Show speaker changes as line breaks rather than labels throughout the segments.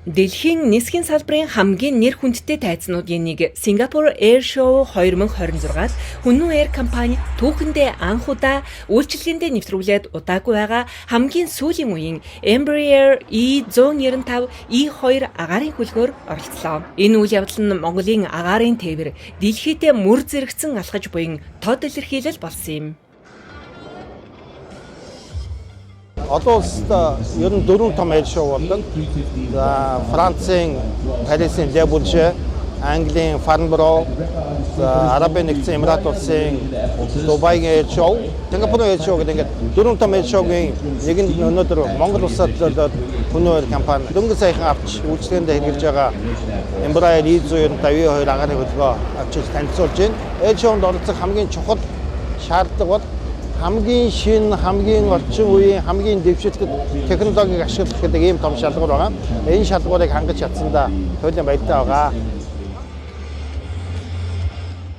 Дэлхийн нисхийн салбарын хамгийн нэр хүндтэй тайзнуудын нэг Singapore Air Show 2026-ад Хүннү Air компани түүхэндээ анх удаа үйлчилгээндээ нэвтрүүлээд удаагүй байгаа хамгийн сүүлийн үеийн Embraer E195 E2 агаарын хөлгөөр оролцлоо. Энэ үйл явдал нь Монголын агаарын тээвэр дэлхийдээ мөр зэрэгцэн алхаж буян тод илэрхийлэл болсон юм.
Олон улсад ер нь дөрвөн том air show болдог. За, Францын Парисын Le Bourget, Английн Farnborough, за, Арабын Нэгдсэн Эмират улсын Дубайгийн air show, Сингапурын air show гэдэг ингээд дөрвөн том air show-гийн нэг нь өнөөдөр Монгол улсад төлөөлөөд Хүннү Air компани дөнгөж саяхан авч үйлчилгээндээ хэрэглэж байгаа Embraer E195 E2 агаарын хөлгөө авчиж танилцуулж байна. Air show-нд оролцох хамгийн чухал шаардлага бол хамгийн шинэ, хамгийн орчин үеийн, хамгийн дэвшилтэт технологиг ашиглах гэдэг ийм том шалгуур байгаа. Энэ шалгуурыг хангаж чадсандаа туйлын баяртай байгаа.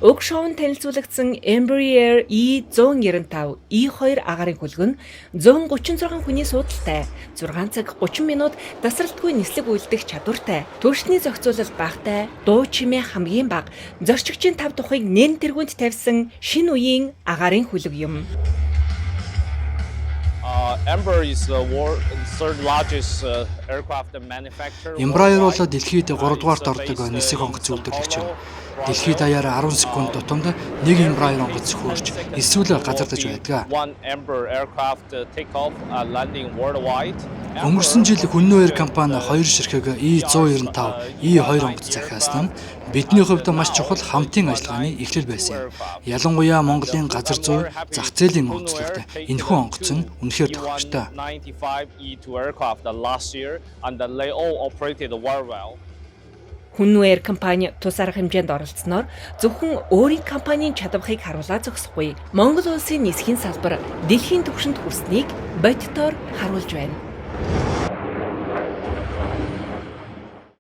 Уг шоунд танилцуулагдсан Embraer E195 E2 агаарын хөлөг нь 136 хүний суудалтай, 6 цаг 30 минут тасралтгүй нислэг үйлдэх чадвартай, түлшний зохицуулалт багатай, дуу чимээ хамгийн бага, зорчигчийн тав тухыг нэн тэргүүнд тавьсан шинэ үеийн агаарын хөлөг юм.
Embraer is the world third largest aircraft manufacturer.
Embraer бол дэлхийд 3 дугаарт ордог нисэх онгоц үйлдвэрлэгч юм. Дэлхий даяар 10 секунд тутамд нэг Embraer онгоц хөөрч эсвэл газардаж байдаг.
One Embraer aircraft take off and landing worldwide.
Өнгөрсөн жил Хүннү Air компани хоёр ширхэг E195, E2 онгоц захиалсан нь бидний хувьд маш чухал хамтын ажиллагааны эхлэл байсан юм. Ялангуяа Монголын газар зүй зах зээлийн онцлогт энэхүү онгоц нь үнэхээр тохиромжтой.
95 E2 aircraft last year, and they all operated very well.
Хүннү Air компани тус арга хэмжээнд оролцсноор зөвхөн өөрийн компанийн чадварыг харуулаад зогсохгүй. Монгол улсын нисхийн салбар дэлхийн түвшинд хүрснийг бодитоор харуулж байна.